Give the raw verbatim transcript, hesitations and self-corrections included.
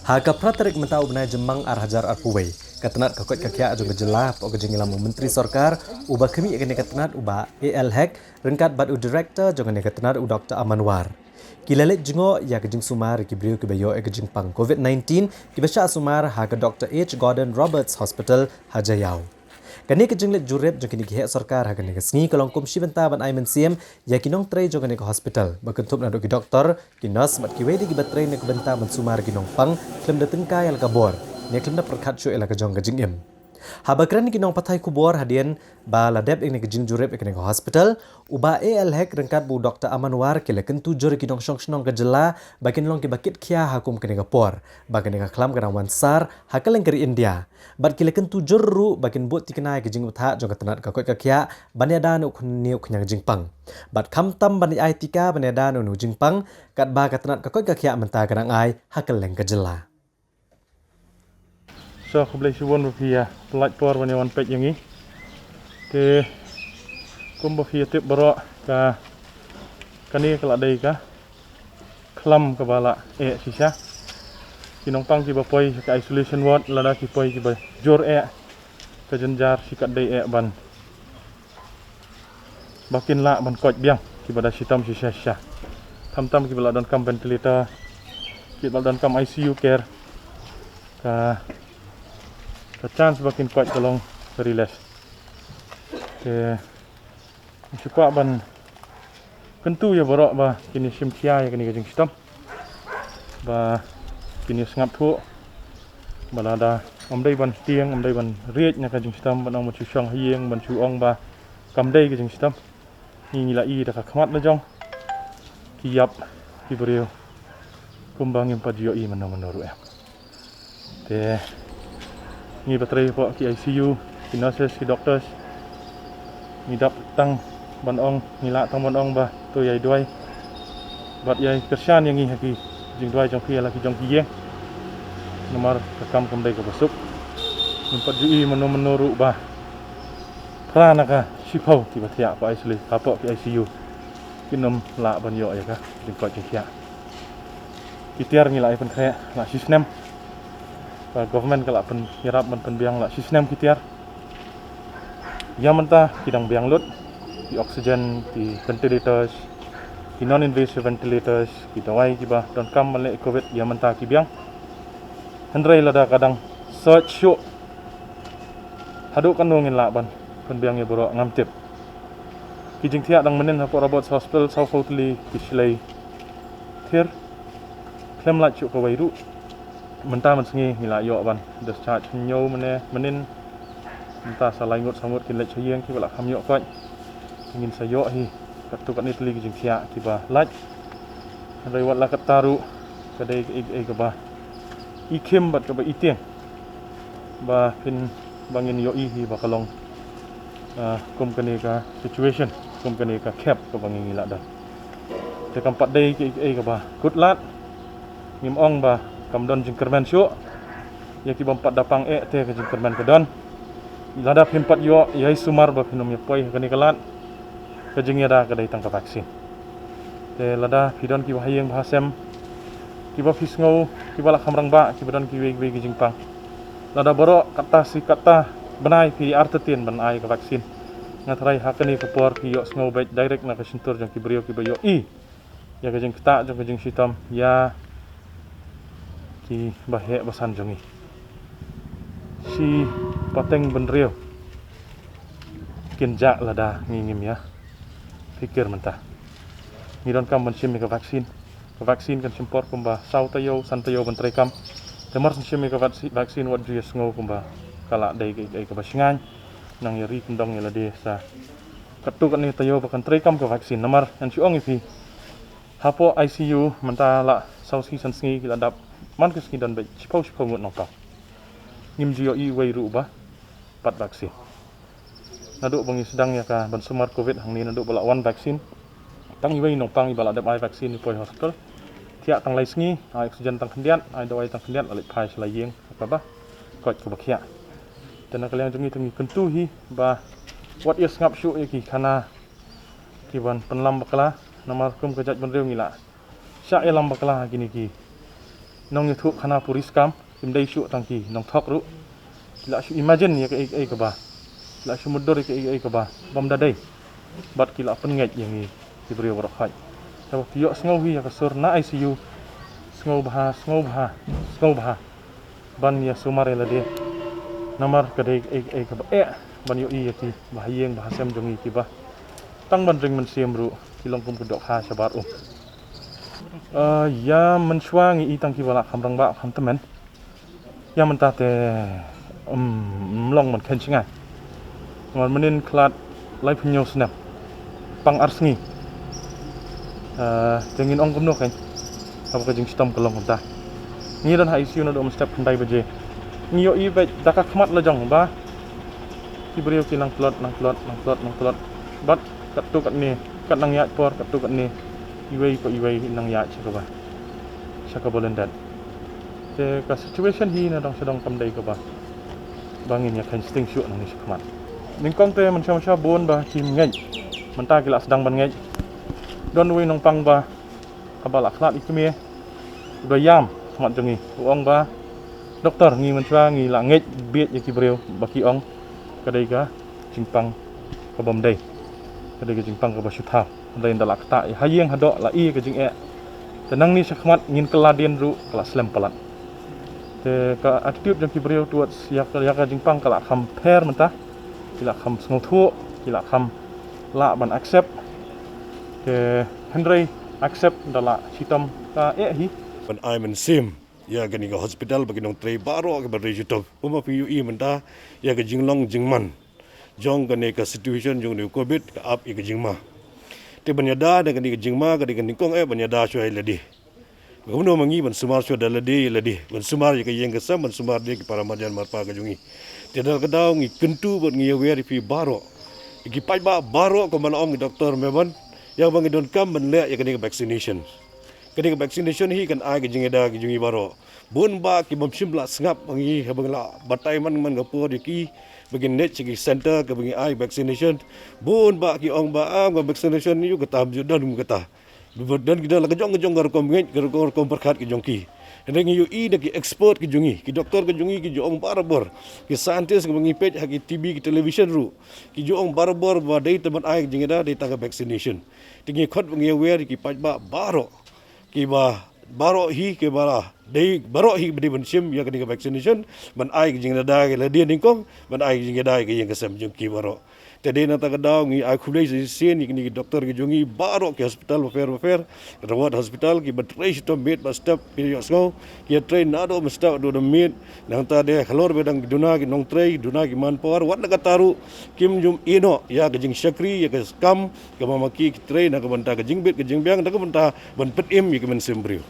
Ha ka phra tarik mynta u bnai Jymmang ar hajar arphew wei, ka tnat ka koit ka khiah jong ka jylla hapoh ka jingïalam u Myntri Sorkar uba khmih ïa kane ka tnat u Bah A L Hek ryngkat bad u Director jong kane ka tnat u Doktor Aman War, ki la leit jngoh ïa ka jingsumar ïa ki briew kiba ïoh ïa ka jingpang covid nineteen kiba shah sumar ha ka Doktor H Gordon Roberts Hospital ha Jaïaw. Kane ka jingleit jurip jong kine ki heh sorkar ha kane ka sngi ka long kum shi bynta ban ai mynsiem ïa ki nongtrei jong kane ka hospital, ba kynthup naduh ki doktor, ki nurse bad kiwei de kiba trei na ka bynta ban sumar ïa ki nongpang khlem da tyngkai ïa la ka bor ne khlem da pyrkhat shuh ïa la ka jong ka jingim. Haba kren ki nongpathai khubor hadien ba la dep ïa kane ka jingjurip ïa kane ka hospital, u Bah A L Hek ryngkat bad u Doktor Aman War ki la kyntu jur ïa ki nongshong shnong ka jylla ba kin long kiba kit khia ha kum kane ka por, ba kane ka khlam ka dang wan sar ha kylleng ka ri India. Bad ki la kyntu jur ruh ba kin bud thikna ïa ka jingbthah jong ka tnat ka koit ka khiah ban ïada na une u khñiang jingpang, bad khamtam ban ai tika ban ïada na une u jingpang, katba ka tnat ka koit ka khiah mynta ka dang ai ha kylleng ka jylla. Sa khublei shibun ba phi ïa pyllait por ban ïa wan peit ïa ngi. Te kumba phi ïa tip baroh, ka kane ka la dei ka khlam kaba la eh shisha. Ki nongpang kiba poi ka isolation ward, lada ki poi kiba jur eh, ka jynjar shi katdei eh ban, ba kin lah ban koit biang kiba da shitom shisha shisha. Khamtam kiba la donkam ventilator, kiba la donkam I C U care, ka ka chance ba kin koit ka long very less. Te ngi shu kwah ban kyntu ïa baroh ba kin ïa shim khia ïa kane ka jingshitom, ba kin ïa sngap thuh, ba lada ym dei ban tieng, ym dei ban riej na ka jingshitom, ban ong ban shu shong ha ïing, ban shu ong ba kam dei ka jingshitom. Ngi, ngi la i da ka khmat la jong ki ïap ki briew kumba ngim pat ju ïohi mynno mynno ruh em. Te ngi ba trei hapoh ki I C U, ki nurses, ki doctors, ngi dap tang ban ong, ngi lah tang ban ong ba to ïai duwai bad ïai kyrshan ïa ngi ha ki jingduwai jong phi ïa la ki jong ki ïing. Namar ka kam kam dei kaba suk. Ngim pat ju i mynno mynno ruh ba phra na ka shiphew kiba thiah hapoh isolation, hapoh ki I C U, kin ym lah ban ïoh ïa ka jingkoit jingkhiah. Ki tiar ngi la ïa pynkhreh la shi snem. Ka government ka la pynïarap ban pynbiang la shi snem ki tiar. Ïa mynta ki dang biang lut, ki oxygen, ki ventilators, ki non invasive ventilators, ki dawai kiba donkam ban leh covid, ïa mynta ki biang. Hynrei lada ka dang sot shuh, haduh katno ngin lah ban pynbiang ïa baroh ngam tip. Ki jingthiah dang mynnin hapoh Roberts Hospital, sawphew tylli ki shlei thiar, khlem lait shuh kawei ruh. Mynta mynsngi ngi la ïoh ban discharge hynñiew mynne mynnin. Mynta sa lai ngut saw ngut kin leit sha ïing kiba la kham ïoh koit. Ngin sa ïoh hi katto katne tylli ki jingthiah kiba lait. Hynrei wat la katta ruh, ka dei kaei kaei kaba i khim bad kaba i tieng ba phin, ba ngin ïohi hi ba ka long, ah, kum kane ka situation, kum kane ka khep kaba ngi, ngi la don. Te kam pat dei kaei kaei kaba kut lad. Ngim ong ba kam don jingkyrmen shuh. Ïa ki bym pat da pang eh te ka jingkyrmen ka don. Lada phim pat ïoh ïai sumar ba phin ym ïa poi ha kane ka lad, ka jingïada ka dei tang ka vaccine. Te lada phi don kiba ha ïing ba ha sem, kiba phi sngew kiba la kham rangbah, kiba don kiwei kiwei ki jingpang, lada baroh katta shi katta bnai phi artatien ban ai ka vaccine, nga tharai ha kane ka por phi ïohsngew beit direct na ka shyntur jong ki briew kiba ïohi ïa ka jingktah jong ka jingshitom ïa ki baheh basan jong ngi. Shi pateng bynriew kin jah lada ngi ngim ïa phikir mynta. Ngi donkam ban shim ïa ka vaccine. Ka vaccine kan shim por kumba saw taïew, san taïew ban treikam. Te mar shu shim ïa ka vac-, vaccine wat ju ïa sngew kumba ka la dei kaei kaei kaba shngaiñ. Nang ïa ri kyndong ïa lade sa katto katne taïew ba kan treikam ka vaccine. Namar ngan shu ong ïa phi, hapoh I C U mynta la saw sngi san sngi ki la dap, man ka sngi don beit shiphew shiphew ngut nongpang. Ngim ju ïohi uwei ruh uba pat vaccine. Naduh ba ngi sdang ïa ka ban sumar covid hangne, naduh ba la wan vaccine, tang iwei i nongpang iba la dep ai vaccine i poi hospital. Thiah tang lai sngi, ai oxygen tang khyndiat, ai dawai tang khyndiat, la leit phai sha la ïing kaba koit kaba khiah. Te na ka liang jong ngi te ngi kyntu hi ba wat ïa sngap shuh ïa ki khana ki ban pynlam bakla, namar kum ka jaitbynriew ngi la shah ïalam bakla ha kine ki nongïathuh khana puri skam, kim dei shuh tang ki nongthok ruh. Ki la shu imagine ïa kaei kaei kaba, ki la shu mutdur ïa kaei kaei kaba bym da dei. Bad ki la pynngeit ïa ngi ki briew baroh khoit. Te ba phi ïohsngew hi ïa ka sur na I C U, sngewbha, sngewbha, sngewbha ban ïa sumar ïa lade. Namar ka dei kaei kaei kaba eh ban ïohi ïa ki bahaïing bahasem jong ngi kiba tang ban ring mynsiem ruh ki long kum ka dohkha shabar um. Ah, ïa mynshuwa ngi i tang kiba la kham rangbah kham tymmen. Ïa mynta te, um, ym long ban kheiñ shngain. Namar mynnin khlad laiphew hynñiew snem, pang ar sngi. Ah, te ngin ong kumno kheiñ? Haba ka jingshitom ka long kumta. Ngi don ha I C U naduh mynstep khyndai baje. Ngi ïohi beit da ka khmat la jong ba ki briew ki nang tlot, nang tlot, nang tlot, nang tlot. Bad katto katne, kat nang ïaid por, katto katne, iwei pa iwei nang ïaid sha kaba, sha kaba lyndet. Te ka situation hi na dong sha dong kam dei kaba ba ngin ïa kheiñ sting shuh nangne shakhmat. Nyngkong te mynshuwa mynshuwa bun ba kim ngeit. Mynta ki la sdang ban ngeit. Don uwei u nongpang ba, kaba la khlad ïa i kmie, u da ïam ha khmat jong ngi, u ong ba, "Doktor, ngi mynshuwa ngi la ngeit bieit ïa ki briew ba ki ong ka dei ka jingpang ka bym dei, ka dei ka jingpang kaba shu thaw. Hynrei ynda la ktah ïa ha ïing ha doh la i ka jingeh. Te nangne shakhmat ngin kylla dien ruh ka la slem palat." Te ka attitude jong ki briew towards ïa ka, ïa ka jingpang ka la kham pher mynta. Ki la kham sngewthuh, ki la kham lah ban accept. Te hynrei accept da la shitom ka eh hi. Ban ai mynsiem ïa kane ka hospital ba ki nongtrei baroh kiba trei shitom. Kumba phi ïohi mynta ïa ka jinglong jingman jong kane ka situation jong kane ka covid ka ap ïa ka jingma. Te ban ïada da kane ka jingma ka dei ka nyngkong eh ban ïada shuwa ïa lade. Kumno ma ngi ban sumar shuwa da lade ïa lade, ban sumar ïa ka ïing ka sem, ban sumar da ki para marjan marpa ka jong ngi. Te da ka daw ngi kyntu bad ngi ïawer ïa phi baroh, ïa ki paidbah baroh, kumba la ong i Doktor Meban, ïa ba ngi donkam ban leh ïa kane ka vaccination. Kane ka vaccination hi kan ai ka jingïada ka jong ngi baroh. Bun bah ki bym shym la sngap ha ngi haba ngi la batai man man ka por ïa ki ba ngin leit sha ki center kaba ngi ai vaccination. Bun bah ki ong ba, ah, ka vaccination ïa kata, ym ju don kata. Don ki don la ka jong ka jong ka rukom ngeit, ka rukom, rukom pyrkhat ka jong ki. Hynrei ngi ïohi da ki expert ki jong ngi, ki doktor ki jong ngi ki ju ong barabor, ki scientist kiba ngi peit ha ki T V, ki television ruh, ki ju ong barabor ba dei tang ban ai ka jingïada dei tang ka vaccination. Te ngi khot ba ngi ïawer ïa ki paidbah baroh, kiba baroh hi, kiba la dei baroh hi ba dei ban shim ïa kane ka vaccination, ban ai ka jingïada ïa lade nyngkong, ban ai ka jingïada ïa ka ïing ka sem jong ki baroh. Te dei na kata ka daw ngi ai khublei shisien ïa kine ki doktor ki jong ngi baroh, ki hospital bapher bapher, Rawat Hospital, kiba trei shitom miet bad step, phi ïohsngew, ki trei naduh mynstep haduh da miet. Nangta de halor ba dang duna ki nongtrei, duna ki manpower, wat na kata ruh kim ju ïehnoh ïa ka jingshakri, ïa ka kam kaba ma ki ki trei na ka bynta ka jingbit ka jingbiang, na ka bynta ban pynim ïa ki mynsiem briew.